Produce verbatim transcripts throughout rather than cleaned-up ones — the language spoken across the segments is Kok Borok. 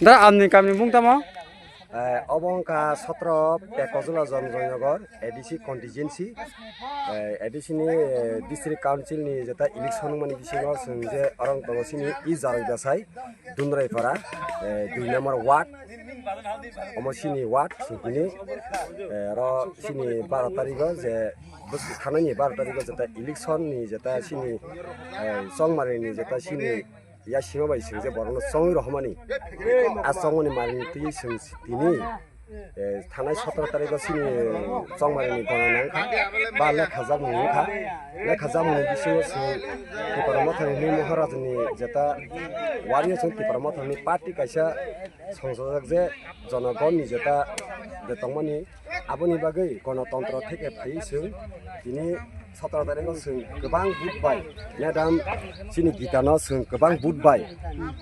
Da amni kamni mung tamo? Eh, obo wngkha sotro Pekozula Jonjoynagar A D C constituency. Eh, A D C ni, eh, district council ni jeta election wngmani bisingo chwng je orong tongo chini i Jaroi Bwsai Dundraipara, eh, dui number ward. Omo chini ward chwng tini, eh, oro chini baro tarigo je bwswk thanani baro tarigo jeta election ni jeta chini, eh, chongmari ni jeta chini yasima bai chwng je borokno chongwi rohormani. A chongmani marini twi chwng tini, eh, thanai sotoro tarikgo chini chongmani gona nangkha, ba lekha jakmani wngkha. Lekha jakmani bisingo chwng Tipra Mothani hwnwi Maharajani jeta wario chwng Tipra Mothani party kaisa songsajak je jonogonni jeta de tongmani. Aboni bagwi gonotontro theke phaiwi chwng tini sotoro tarikgo chwng kwbang vote bai, madam chini Gita no chwng kwbang vote bai,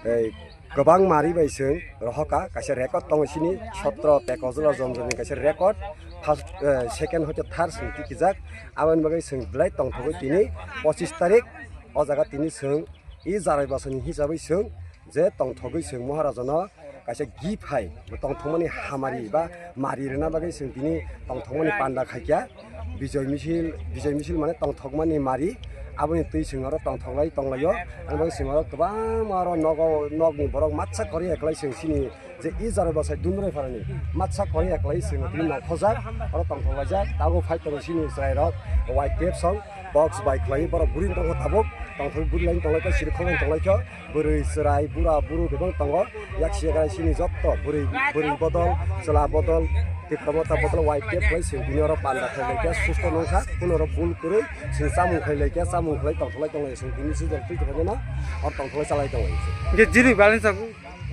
tei kwbang mari bai chwng rohoka, kaisa record tongo chini sotro Pekozula Jonjoynagar ni kaisa record, first, eh, second hoite third chwng tikijak. Aboni bagwi chwng belai tongthogwi tini pochis tarik o jaga tini chwng i Jaroi Bwsai ni hisabwi chwng je tongthogwi chwng Maharajano kaisa gift hai tongthokmani hamari ba mari rwna bagwi chwng tini tongthokmani panda khaikha. Bijoy misil, bijoy misil mane tongthokmani mari, aboni twi chwng oro tongthoklai tonglaio. Ani bagwi chwng oro kwbangma oro nogo, nokni borok matsa kwrwi eklai chwng chini je i Jaroi Bwsai Dundraiparani matsa kwrwi eklai chwng tini nongkhorjak, oro tongthoklaijak. Tabuk phai tongo chini chwrairok Y T F song box bai khlai borok burini tongkha tabuk tongthok buri laini tonglaikha siri khorang tonglaikha. Bwrwi, chwrai, bura, buru bebak tongo. Yak siya gai sini jotto bwrwi, bwrwi bodol, chwla bodol, Tipra Motha bodol, Y T F khlai sini bini oro panda khlai laikha, susto nongkha, kuno oro bul kwrwi, sini chamung khlai laikha, chamung khlai tongthoklai tonglai sini bini sijak twi tongkha jeno, oro tongthoklai chalai tonglai. Hingke zero balance o,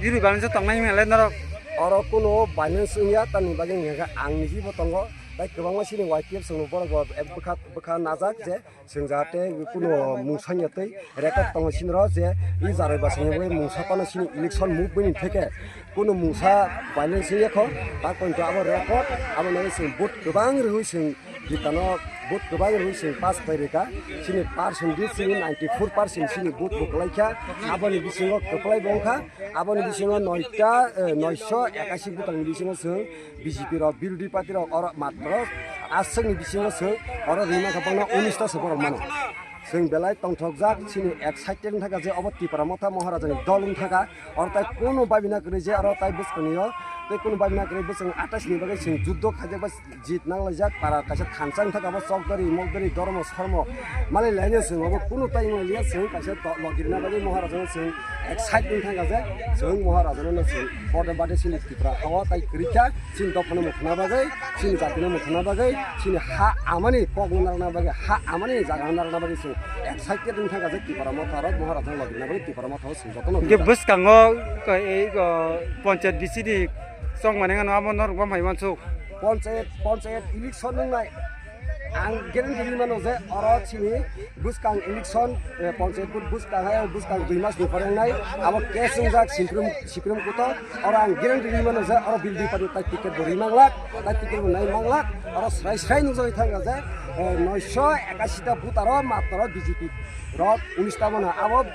zero balance o tongnai hinmale norok? Oro kuno balance wngya, tamni bagwi hingkha ang niji bo tongo, tai kwbangma sini Y T F songno borok bo bwkha, bwkha najak je, Chwng jahate kuno mungsa ya tei record tongo chini ro je i Jaroi Bwsai ni bagwi mungsa pano chini election movement ni theke kuno mungsa violence wngya kho, ta pointo abo record abo nai chwng vote kwbang rwui chwng Gita no vote kwbang rwui chwng pass khlai rwkha. Chini percentage chini ninety four percent chini vote bo kwlai kha, aboni bisingo kwplai bo wngkha, aboni bisingo noita, eh, noisho ekashi bwtang ni bisingo chwng B J P rok, birodhi party rok oro matro aswkni bisingo chwng oro rima kha bangma unis ta se borok mano. Chwng belai tongthokjak, chini excited wngkha je obo Tipra Motha Maharajani dol wngkha, oro tai kunu babina kwrwi je oro tai bwskango tei kunu babina kwrwi bwswng atais ni bagwi chwng juddo khaijak ba jit nanglaijak para kaisa thansa wngkha obo chokdari mokdari dormo sormo malai laino chwng obo kunu tai wnglailiya chwng kaisa logirina bagwi Maharajano chwng excited wngkha je chwng Maharajano chwng bode bade chini Tripura hao tai kwrwi kha. Chini dophano muthuna bagwi, chini jatino muthuna bagwi, chini ha amani kokno narwkna bagwi, ha amani jagano narwkna bagwi chwng excited wngkha je Tipra Motha rok Maharajano logirina bagwi Tipra Motha o chwng jotono. Hingke bwskango, ko, ei, ko, panchayat B C ni chongmani wngkha, abo norok bo hai uansuk. Panchayat, panchayat election wngnai. Ang guarantee rwi mano je oro chini bwskang election, eh, panchayat vote bwskang hai, bwskang dui mas ni pore wngnai. Abo case wngjak Siprim, Siprim Court o. Oro ang guarantee rwi mano je oro bill dui pari tai ticket bo rwi manglak, tai ticket bo nai manglak. Oro srai srai nukjagwi thangkha je, eh, noisho ekashi ta voter o matro B J P rok unis ta bono. Abo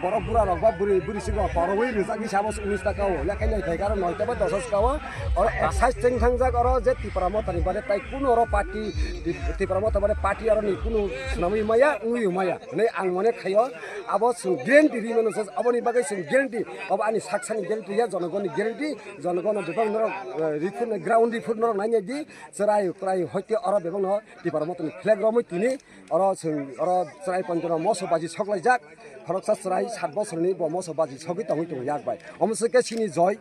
borok bura rok ba bwrwi bwrwi sing rok korogwi rijak ni sabo unis ta kao. Lekhai nai thai karo noita ba dosa kao. Oro exercise cheng thangjak oro je Tipra Motha ni bare tai kuno oro party, Tipra Motha bare party oro ni kuno swnamwi maya, wngwi maya. Hwnwi ang mone khaio, abo chwng guarantee ri mano, aboni bagwi chwng guarantee, abo ani saksani guarantee ya, jonogonni guarantee, jonogonna bebak norok, eh, report, ground report norok nainai di, chwrai kwrai hoite oro bebak no Tipra Motha ni flag romwi tini, oro chwng, oro chwrai ponjora moso baji soklaijak, khoroksa chwrai sat bosorni bo moso baji sogwi tongwi tongo yak bai. Omo se khe chini joy.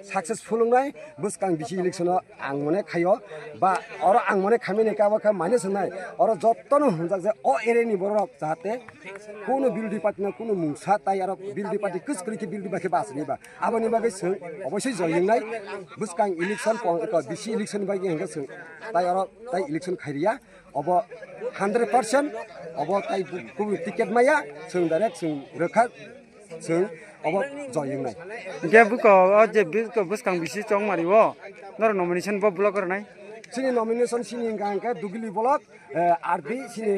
Successful wngnai bwskang bisi election o ang mone khaio, ba oro ang mone khaimani kabo khe mane swngnai, oro jotono hwnjak je o area ni borok jahate kuno birodhi party no kuno mungsa tai aro birodhi party kwchwrwi khe birodhi bai khe bachini ba aboni bagwi chwng oboisoi joy wngnai bwskang election pon-, bisi election bai hwnkhe chwng tai oro tai election khairiya. Obo hundred percent, obo tai kubui ticket maya, chwng direct chwng rwkha, chwng obo joy wngnai. Hingke buko o je buko bwskang bisi chongmari o, norok nomination bo block rwnai? Chini nomination chini hwnka hwnkhe Dugili block, eh, R D chini,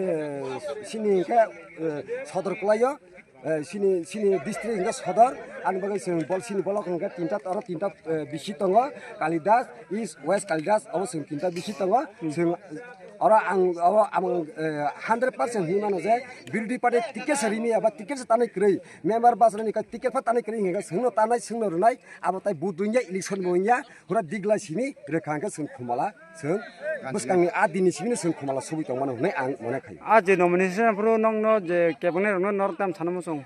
chini hwnkhe, eh, Sodor Kulaio. eh, sini, sini district hingke sodor, ani bagwi chwng bol sini bolok hingke tinta, oro tinta, eh, bisi tongo, Kalidas, East, West Kalidas, obo chwng tinta bisi tongo. Chwng oro ang, oro ang, eh, hundred percent hinwi mano je B J P party ticket se rini aba ticket se tanai kwrwi, member bachalaini khe ticket pha tanai kwrwi hingke chwngno tanai, chwngno rwnai, abo tai vote wngya, election bo wngya, hura digla simi rwkha hingke chwng khumala, chwng bwskangni a dinni simi chwng khumala subui tongmano hwnwi ang mone khaio. A je nomination phuru nokno je kebengnairokno norok tam sana muchung.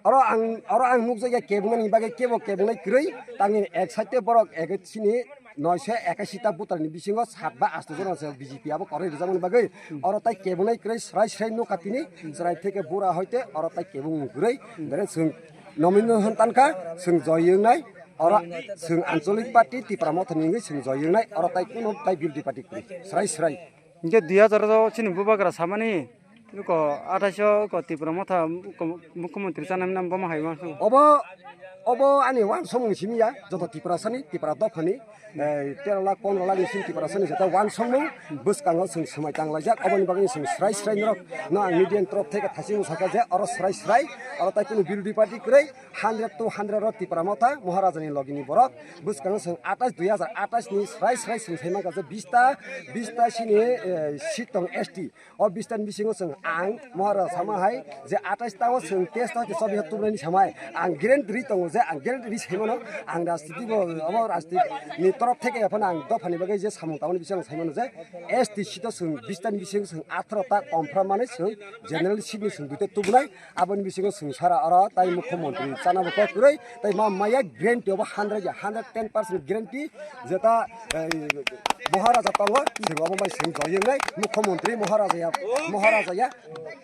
Oro ang, oro ang nukjakya kebengnaini bagwi kebo kebengnai kwrwi, tangni ek side borok ek sini noisho ekashi ta voter ni bisingo sat ba asto jona se B J P abo koroi rwjakmani bagwi. Oro tai kebongnai kwrwi srai srai nukha tini, chwrai theke bura hoite oro tai kebong kwrwi. Bere chwng nomination tankha, chwng joy wngnai, oro chwng ancholik party Tipra Motha ni wngwi chwng joy wngnai, oro tai kuno tai B J P party kwrwi srai srai. Hingke dui hazar o chini bubagra samani, ko athais o ko Tipra Motha ko mukhyamantri chanai mwnam bomo hai ma. Obo, obo ani wansomung simi ya, joto Tiprasani, Tipra dophani, eh, tero lakh, pondro lakh ni simi Tiprasani jeta wansomung, bwskango chwng swmai tanglaijak, oboni bagwi chwng srai srai norok no ang media ni torof theke thasing sakha je oro srai srai, oro tai kunu B J P party kwrwi, hundred to hundred o Tipra Motha, Maharaja ni logi ni borok, bwskango chwng athais, dui hazar athais ni srai srai chwng sai mankha je bista, bista sini, eh, seat tong S T. O bista ni bisingo chwng ang Maharaja sama hai je athais ta o chwng test o chobi ha tubunani samai ang guarantee ri tongo je ang guarantee ri sai mano ang rajniti bo obo rajniti ni torof theke phano ang dophani bagwi je samung tamani bisingo ang sai mano je S T seat o chwng bista ni bisingo chwng atharo ta confirm mani chwng general seat ni chwng duita tubunai. Aboni bisingo chwng sara oro tai mukhyamantri chana bo kok kwrwi, tai ma maya guarantee obo hundred ya, hundred ten percent guarantee jeta, eh, Maharaja tongo, chwng obo bai chwng joyeng nai, mukhyamantri Maharaja ya, Maharaja ya,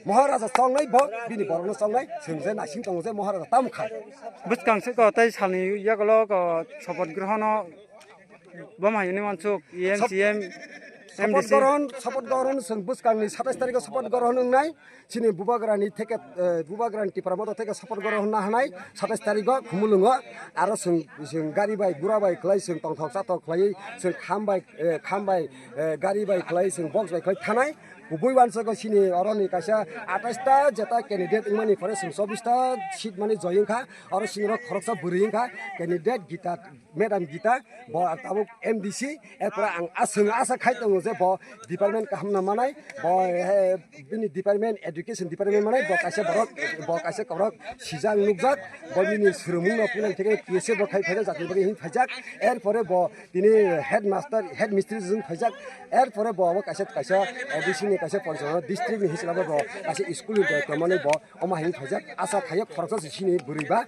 Maharaja chongnai bo, bini borokno chongnai, chwng je naising tongo je Maharaja tamo kha. Bwskang se ko tai salni yagulo ko sopoth grohono Bo ma hwnwi uansuk, E M, Sop-, C M, Sopoth M D C. Grohon, sopoth grohon chwng bwskangni satais tarikho sopoth grohon wngnai. Chini bubagrani theke, eh, bubagrani Tipra Motha theke sopoth grohon na hanai satais tarikho Khumulwngo. Aro chwng, chwng gari bai, gura bai khlai chwng tongthok chathok khlaiwi chwng kham bai, eh, kham bai, eh, gari bai khlai chwng box bai khlai thanai. Kubui uansukgo chini oroni kaisa atais ta jeta candidate wngmani pore chwng chobbish ta seat mani joi wngkha. Oro chini oro khoroksa bwrwi wngkha candidate Gita. Madam Gita, bo tabuk M D C, erpore ang aswng asa khai tongo je bo department kaham no manai, bo, eh, bini department, education department manai, bo kaisa borok, bo kaisa borok sijak nukjak, bo bini swrwngmung no punang theke P S A bo khai phaijak, jatni bagwi hwn phaijak, erpore bo tini headmaster, headmistress jwng phaijak, erpore bo abo kaisa, kaisa A D C ni kaisa panchayat district ni hisabe bo kaisa school ni daityo manwi bo Omo hai wng khaijak, asa khaio khoroksa se sini bwrwi ba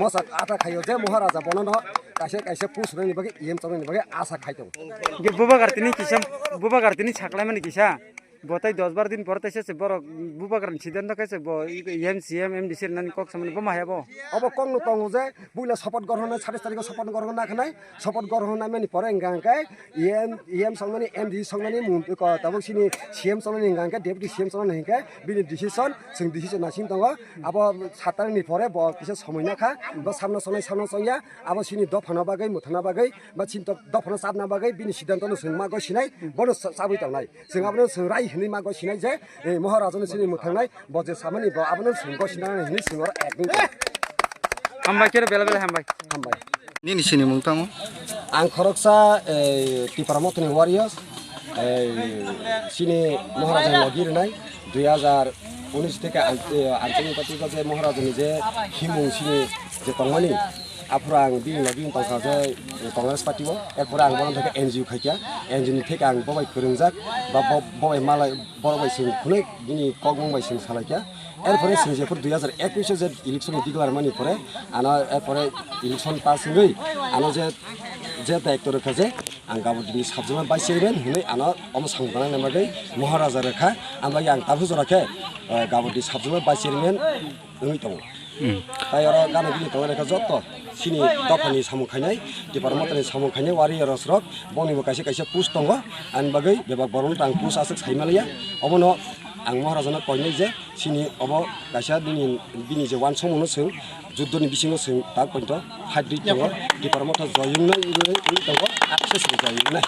mosa ata khaio je Maharaja bono no kaisa kaisa push rwni bagwi E M choknani bagwi asa khai tongo. Hingke bubagra tini kisa, bubagra tini saklaimani kisa, bo tai dos bar din pore taisa se borok bubagrani siddhanto khe se bo E M, C M, M D C rwnani kok samani bo ma haya bo? Obo kokno tongo je buila sopoth grohon satais tarikho sopoth grohon nakhanai, sopoth grohon naimani pore hingka hingke E M, E M songmani, M D C songmani, mung-, ko, tabuk sini C M songmani hingka hingke, deputy C M songmani hingke, bini decision, chwng decision naising tongo. Abo sat tarikni pore bo kisa somoi nakha, bo samno songnai, samno songya, abo sini dophano bagwi, mwthangna bagwi, ba chini to-, dophano chabna bagwi, bini siddhanto no chwng ma goi sinai, bono cha-, chabwi tongnai. Chwng abono chwng rai hinwi ma goi sinai je, eh, Maharaja no chini mwthangnai, bo je samani bo abono chwng goi sinai hinwi chwng oro ek wngkha. Hambai khe bela bela hambai. Hambai. Nini sinimung tamo? Ang khoroksa, eh, Tipra Mothani warriors, eh, sini Maharaja ni logi rwnai, dui hazar unis theke ang, eh, ang chini pati je Maharaja ni je himung sini je tongmani, aphuru ang bini logi tongkha je Congress party o, erpore ang bono theke N G O khaikha, N G O ni theke ang bobai kwrwngjak, ba bo-, bobai malai, borok bai chwng khwnwi bini kokmung bai chwng salaikha. Erpore chwng jephuru dui hazar ekwis o je election ni declare mani pore, ano erpore election pass wngwi ano je, je daityo rwkha je ang Gabodini sub zonal vice chairman hinwi ano omo samung tangnani bagwi Maharaja rwkha, ang bagwi ang tabuk jora khe, eh, Gabodini sub zonal vice chairman wngwi tongo. Hmm. Tai oro gana bini tongo rwkha joto chini dophani samung khainai, Tipra Mothani samung khainai warriors rok, bongni bo kaisa kaisa push tongo, ani bagwi bebak borokno tang push aswk sai manliya. Obono ang Maharaja no koinai je chini obo kaisa bini, bini je uansukmung no chwng juddoni bisingo chwng tak poito fight rwi tongo, Tipra Motha joy wngnai wngwi tongo, aswk chwng joy wngnai.